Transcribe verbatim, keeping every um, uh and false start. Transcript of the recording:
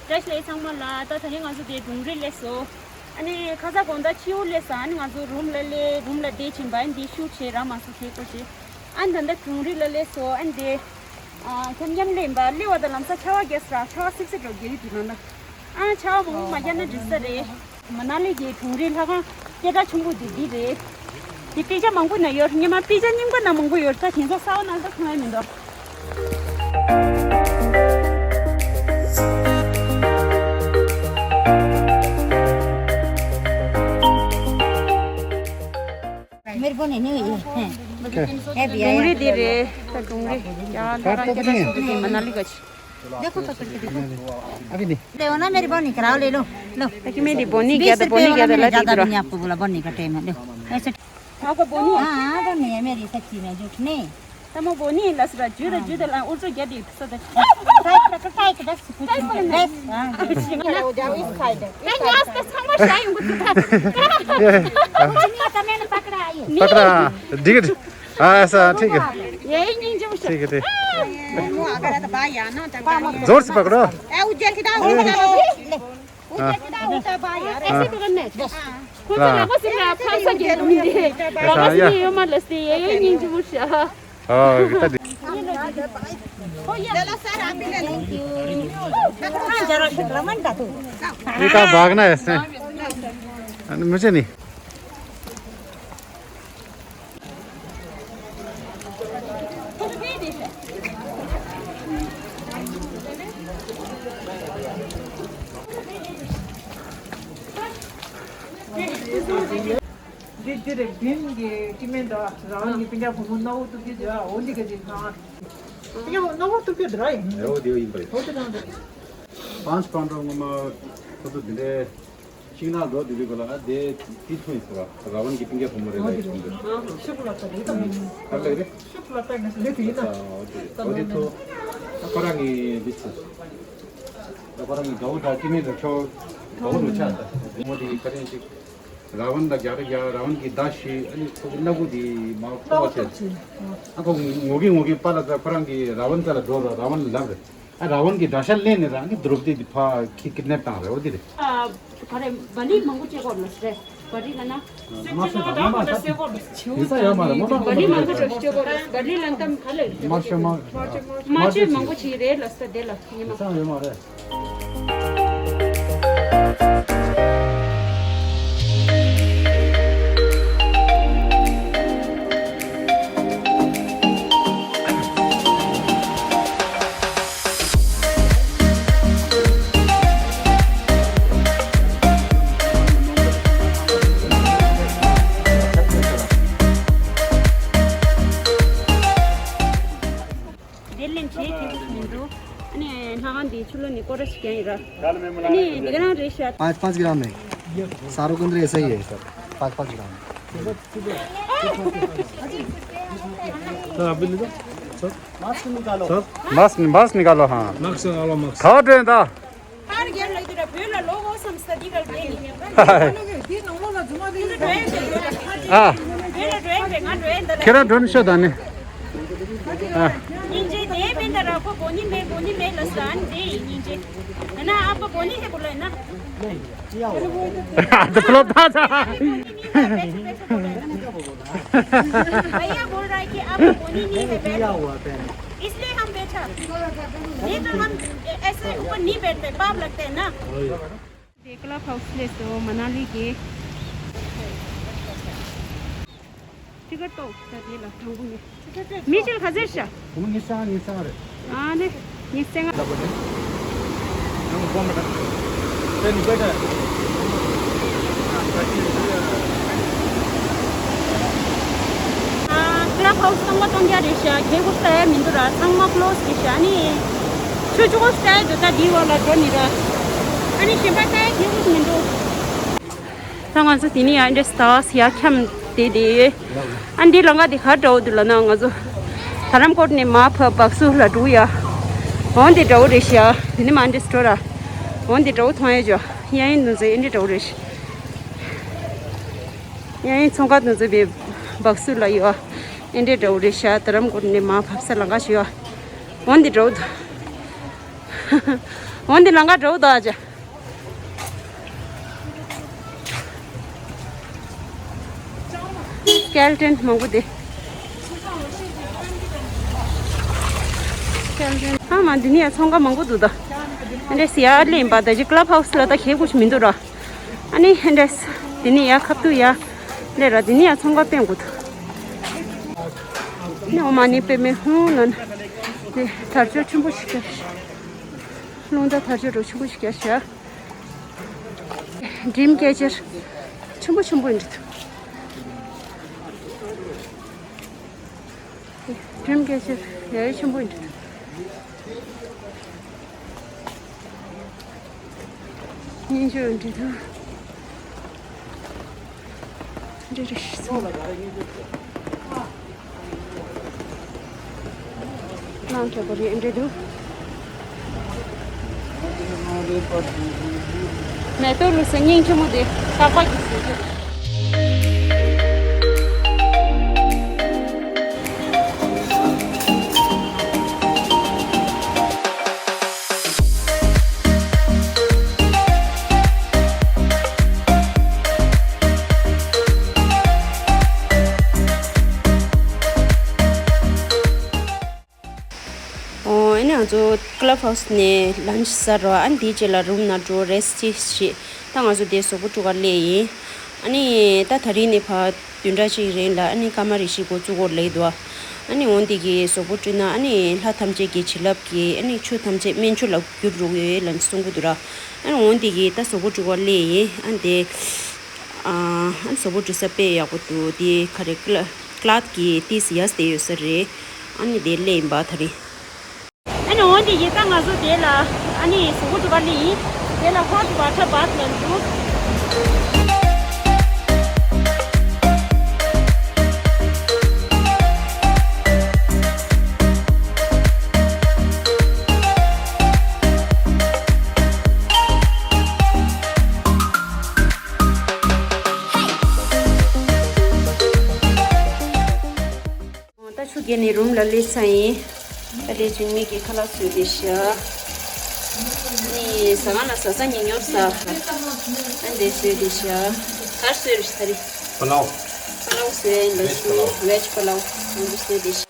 བཀྲ་ཤིས་བདེ་ལེགས་ཚང་མ་ལ། ད་ད་རིང་ང་ཚོ་དེ་གྲུང་རིགས་སླེབས་སོང་། ཨ་ནི་ཁ་ས་དགོང་དག་ཕྱི་པོ་སླེབས་སོང་། ཨ་ནི་ང་ཚོ་རུམ་ལ་སླེབས། རུམ་ལ་བསྡད་ཕྱིན་པ། ཨ་ནི་དེ་ཤུ་བྱས་ར་མ་སོང་། ཁེ་ཀོ་བྱས། ཨ་ནི་ད་ལྟ་གྲུང་རིགས་ལ་སླེབས་སོང་། ཨ་ནི་དེ་ཨ་འཁྱམ་འཁྱམ་སླེབས་པ། སླེབས་པ་དང་ལམ་སང་ཆར་པ་རྒྱག་སོང་ར། ཆར་པ་སིག་སིག་འགྲོ་རྒྱག་གི་འདུག་ལ། ཨ་ཆར་པ་མང་པོ་མ་རྒྱག་ན་འགྲིག་ས་རེད། མ་ན་ལི་གི་གྲུང་རིགས་ལྷ་ཁང་སྐད་གྲགས་ཆེན་པོ་དེ་འདི་རེད། དེ་དཔེ་ཆ་མང་པོ་ན་ཡོད། སྔོན་མ་དཔེ་ཆ་རྙིང་པ་ན་མང་པོ་ཡོད། ད་དེང་སང་གསར་པ་ནང་ད་མཐོང་ཡ་མི་འདུག་མེར་པོ་ནི་ནི་ཡེ། ཧེ་བི་ཡ་ཡ། གྲུང་རིགས་འདི་རེད། ད་གྲུང་རིགས་ཡ་ལྷ་ཁང་སྐད་གྲགས་ཆེན་པོ་དེ་མ་ན་ལི་ག་ཆེ། देखो पकड़ के देखो। अभी नहीं। ले ना मेरी बोनी कराओ, ले लो। लो। ताकि मेरी बोनी क्या बीस रुपए तो बोनी वाला क्या ना, ज्यादा ज्यादा। नहीं आपको बोला बोनी का टाइम है, लो। ऐसे। आपको बोनी है? हाँ, हाँ, बोनी है मेरी, सच्ची में, झूठ नहीं। तमो बोनी है, लसरा, जुदा, हाँ। जुदा ला, उल्टो क्या दी, सदा। टाइट पकड़, टाइट, बस, कुछ नहीं, बस, हाँ। हो जाओ, इस साइड। नहीं, आज तो समझ आई हूँ, कुछ नहीं, तो मैंने पकड़ा, ये। पकड़ा, ठीक है। हाँ, ऐसा, ठीक है। यही नहीं जो ठीक है, ठीक। जोर से पकड़ो। हाँ। ऐसे पकड़ना है। हाँ। कुछ ना बस मेरा फांसा के लूंगी। ऐसा, या। ये मत लस्ती, ये, ये नहीं जो मुझे। हाँ, कितना दे- ये कहाँ भागना है इसने? मुझे नहीं। འདི་འདི་རེད། བིམ་གྱི་སྐྱེ་དམན་དང་རང་གི་སྤུན་ཀྱག་བུ་མོ་སྣ་བོ་སྟོབས་རྒྱལ་དེ། འོ་འདི་ག་འདི་ནང་སྤུན་ཀྱག་སྣ་བོ་སྟོབས་རྒྱལ་དེ་ར་ཡིན། འོ་དེ་ཡིན་པ་རེད། འོ་དེ་རང་རེད། པཱན་ཆ་པཱན་ཌོ་ངོ་མ་ཁོ་ཚོ་འདི་འདྲའི་ཤིང་ནགས་འགྲོ་དུས་དུས་ག་ལ་ཨ་དེ་དེ་ཐུག་ཡིན་ཟེར་བ། ར་ཝན་གྱི་སྤུན་ཀྱག་བུ་མོ་རེད་ལ་ཡིན་ཟེར། ཤུ་པུ་ལ་ཏ་རེད་དམ། ག་རེ་རེད། ཤུ་པུ་ལ་ཏ་ངས་ཟེར་ལེ་དེ་ཡིན་ན། འོ་དེ་ཐུག་ཁོ་རང་གི་འདི་ཚོ། ད་ཁོ་རང་གི་དགའ་བོ་དང་སྐྱེ་དམན་དང་ཁྱོ་དགའ་བོ་རུ་ཆགས། ད་བུ་མོ་དེ་ག་རེ་ཅིག་ར་ཝན་ལ་རྒྱག་རེ་རྒྱག་ར་ཝན་གྱི་མདའ་ཞིག་ཨ་ནི་ཁོ་གི་སྣ་ཁུག་དེ་མ་ཁོ་བ་བྱས། ཨ་ཁོ་ངོ་གི་ངོ་གི་པཱ་ལགས་ད་ཁོ་རང་གི་ར་ཝན་རྩ་ལ་འགྲོ་ར་ར་ཝན་ལ་ལབ་རེད། ཨ་ར་ཝན་གྱི་དགྲ་ཤ་ལེན་ནས་རང་གི་དྲོ་པོ་དེ་ཕ་ཁི་ཀིཌ་ནེབ་བཏང་རེད། འོ་དེ་རེད། ཨ་ག་རེ་བ་ལི་མང་པོ་སྐྱེ་དགོས་ལ་སི་རེད། བ་ལི་ལ་ན། མ་སོ་ད་མ་མ་ད་སེ་གོ་ལ་སི་ཆེ་བོ་ཡིན་ས་ཡོད་མ་རེད། མ་མ་བ་ལི་མང་པོ་སྐྱེ་དགོས་ལ་སི། བ་ལི་ལ་ན་ད་ག་ལ་རེད། མ་ཆེ་མ་མ་ཆེ་མང་པོ་ཆེ་རེད་ལ་སི་ད་དེ་ལ་ཉི་མ། ཡིན་ས་ཡོད་མ་རེད། དེ་ལེན་བྱེད་ཐུབ་ཀྱི་མི་འདུག་ཨ་ནི་ལྷ་ཁང་འདི་ཕྱི་ལོགས་ནས་སྐོར་ར་ཞིག་ཀྱང་ཡིན་ར། ཨ་ནི་འདི་ག་རང་རེད་ཤག पाँच पाँच ग्राम है। सारों के अंदर ऐसा ही है सर, पाँच पाँच ग्राम। सर, अभी निकालो। सर, मास्क, मास्क निकालो, हाँ। मास्क निकालो, मास्क। खाओ ट्रेन था। ཁྱེད་རང་སྒྲོན་ཤོག་དང་ནི། ཨ། སྙིང་རྗེ་དེ་མེད་ད་ར་ཁོ་བོ་ནི་མེད་བོ་ནི་མེད་ལ་ཟ་ནི་དེ་ཡིན་སྙིང་རྗེ། ན་ཨ་པ་བོ་ནི་ཧེ་བོ་ལ་ན། ཨ་ད་ལོ་ད་ད། भैया बोल रहा है कि आपको बोनी नहीं है बैठ। इसलिए हम बैठा। नहीं तो हम ऐसे ऊपर नहीं बैठते, पाप लगते हैं ना। དེ་ཀ་ལབ་ཧའུ་སི་སླེབས་སོང་མ་ན་ལི་གི། ཊི་ཀེ་ཊི་ཏོག་ད་དེ་ལ་དང་པོ་ནས། མི་ཆེན་ག་ཚོད་ཤ། ཉི་ཤུ་རྩ་ལྔ། ཉི་ཤུ་རྩ་ལྔ་རེད། ཨ་ནི་ཉི་ཤུ་རྩ་ལྔ། ཀ་ལབ་ཧའུ་སི་ཚང་མ་སྟོང་རྒྱ་རེད་ཤག་ཁེ་ཁུར་ལྟ་ཡ་མི་འདུག་ར། ཚང་མ་ཀློ་སི་རེད་ཤག་ཨ་ནི་ཆུ་ཆུ་ཁོ་སི་ལྟ་ཡ་འདུག་ད་འདིའི་འོག་ལ་འགྲོ་ནི་ར། ཨ་ནི་གཞན་པ་ལྟ་ཡ་ཁེ་ཁུར་མི་འདུག་ད་ང་ཚོ་དེ་ནས་ཡང་འདྲེ་སྟག་ཡར་འཁྱམས་བསྡད་དེ་ཡོད། ཨ་འདི་ལམ་ཁ་དེ་ག་འདྲ་བོ་འདུག་ལབ་ན། ང་ཚོ་དྷ་རམ་ཀོཊ་ནས་མར་ཕར་བག་སུ་ལ་འགྲོ་ཡ། འོང་དེ་འདྲ་བོ་རེད་ཤག་དེ་ནས་མར་འདྲེ་སི་ཊོར་ར། འོང་དེ་འདྲ་བོ་མཐོང་ཡ་ཅོ། གཡས་གཡོན་དུ་ཚོ་ཨེ་འདྲ་འདྲ་བོ་རེད་ཤག་གཡས་གཡོན་ཚོང་ཁང་དུ་ཚོ་བའི་བག་སུ་ལ་ཡོད། ཨེ་འདྲ་འདྲ་བོ་རེད་ཤག་དྷ་རམ་ཀོཊ་ནས་མར་བབས་ས་ལམ་ཁ་ཞིག་ཡོད། འོང་དེ་འདྲ་བོ་འདུག་འོན་ཏེ་ལང་ཀ་འགྲོ་དོ་ཨ་ཅེ། སྐེལ་ཊོན་མང་པོ་དེ། སྐེལ་ཊོན་ཨ་མ་འདི་ནི་ཡ་ཚོང་ཁང་མང་པོ་འདུག་ད། ཨ་འདྲས་ཡ་ལེན་པ་ད་ཅི་ཀླབ་ཧའུ་སི་ལ་ད་ཁེ་ཁུ་ཞིག་མི་འདུག་ར། ཨ་ནི་ཨ་འདྲས་འདི་ནི་ཡ་ཁབ་ཏུ་ཡ་ལེ་ར་འདི་ནི་ཡ་ཚོང་ཁང་སྤེན་དགོས་ད། ནི་འོ་མ་ནི་པེ་མེ་ཧུང་ལ་ནི་དར་ལྕོག་ཆེན་པོ་ཞིག་ཀྱང་རླུང་རྟ་དར་ལྕོག་འགྲོ་ཆེན་པོ་ཞིག་ཀྱང་བཞག Dream catcher ཆེན་པོ་ཆེན་པོ་ཡིན་འདུག Dream catcher ཡ་ཡི་ཆེན་པོ་ཡིན་འདུག་སྙིང་རྗེ་ཡིན་འདུག་འདྲེ་རེ་ཤི་སོང་། ནང་གྲོད་པ་རེད་འདྲེ་འདུག་མེ་ཏོག་ལུག་ས་སྙིང་རྗེ་མོ་དེ་ཁ་པར་གྱི་ཟེར་རྒྱུ། ཨོ་ཨེ་ནི་ང་ཚོ་ཀླབ་ཧའུ་སི་ནས་ལན་ཆི་ཟ་རོ་ཨ་ནི་དེའི་རྗེས་ལ་རུམ་ནང་འགྲོ་རེ་སི་ཊི་བྱེད། ད་ང་ཚོ་དེ་གཟུགས་པོ་བཀྲུ་གར་སླེབས་ཡིན། ཨ་ནི་ད་ད་རིང་ནས་ཕར་བདུན་ཕྲག་གཅིག་རིང་ལ་ཨ་ནི་སྐར་མ་རེ་བཞི་འགོ་བཙུགས་སྐོར་ལེགས་འདུག་ཨ་ནི་འོན་ཏེ་གི་གཟུགས་པོ་བཀྲུས་ན་ཨ་ནི་ལྷ་ཐམས་ཅད་ཀྱི་བྱིན་རླབས་ཀྱིས་ཨ་ནི་ཆུ་ཐམས་ཅད་སྨན་ཆུ་ལ་འགྱུར་འགྲོ་གི་ཡོད་ལབ་གསུང་གི་འདུག་ར། ཨ་ནི་འོན་ཏེ་གི་ད་གཟུགས་པོ་བཀྲུ་གར་སླེབས་ཡིན། ཨ་ནི་དེ་ཨ་ནི་གཟུགས་པོ་བཀྲུ་ས་དཔེ་ཡག་པོ་འདུག་དེ་ག་རེ་ཀླ་ཀླད་ཀྱི་ཏིས་ཡས་དེ་ཡོད་ས་རེད། ཨ་ནི་དེ་སླེབས་ཡིན་པ་ད་རེད། ཨ་ནི་འོན་ཏེ་ཡིན་ད་ང་ཚོ་དེ་ལ་ཨ་ནི་གཟུགས་པོ་བཀྲུ་གར་སླེབས་ཡིན། དེ་ལ་ཧོ་ཊི་ཝ་ཊར་བཱ་ཐི་ལབ་འདུག་ད་ཆུ་རྐྱལ་ནས་རུམ་ལ་སླེབས་ཚར་ཡིན། ད་ལས་བྱུང་མིག་གི་ཁ་ལག་བཟོས་ཏེ་བཞག་ནི་ཟ་ཁང་ལ་ཟ་ས་ཉེ་ཉོར་ཟ། ཨ་འདྲས་བཟོས་ཏེ་བཞག་གར་བཟོས་རེད་ད་རེད། པ་ལའོ། པ་ལའོ་བཟོས་ཡིན་ལ་ཞུ་ཝེ་ཇི་པ་ལའོ་མང་པོ་བཟོས་ཏེ་བཞག